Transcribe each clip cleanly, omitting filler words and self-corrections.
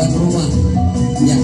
tuan rumah. Ya.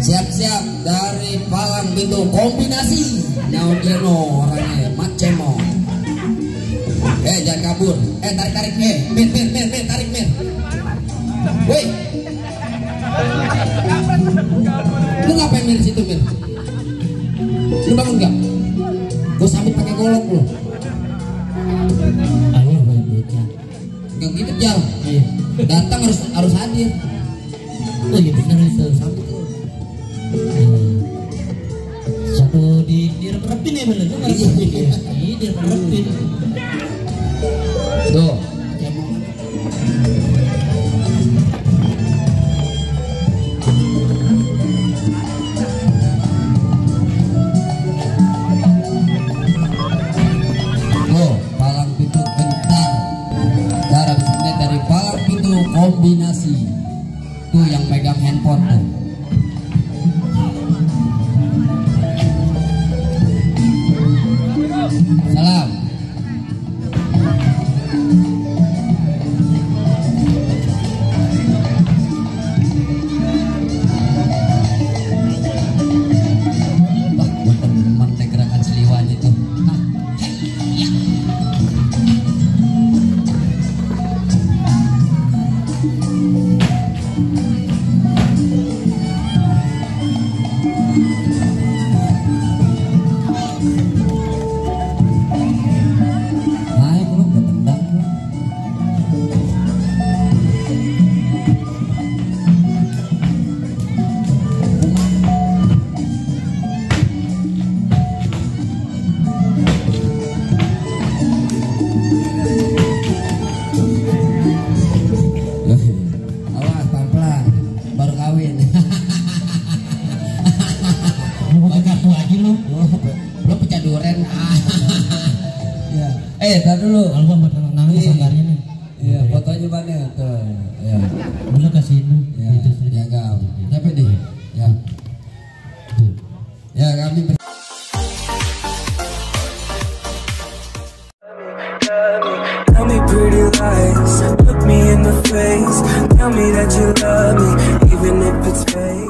Siap-siap dari Palang Pintu kombinasi Naudeno orangnya Macemo. Jangan kabur. Tarik Mir tarik Mir. Woi. Lu ngapain Mir situ Mir? Lu bangun gak? Gue sambut pakai golok lu. Ayo baik bocah. Gak gitu jauh. Datang harus hadir. Oh iya benar itu sambut lu. Satu direpin ya bener. Iya direpin. Tuh. Palang Pintu bentar. Cara bisnisnya dari Palang Pintu kombinasi. Tuh yang pegang handphone tuh. Salam. belum pecah duren. Ya. Tar dulu. Album buat nangis sanggarnya nih. Iya, fotonya mana tuh? Ya. Dulu kasih itu. Ya, ya kau. Siapa deh? Ya. Ya, kami Tell me pretty lies, look me in the face. Tell me that you love me, even if it's fake.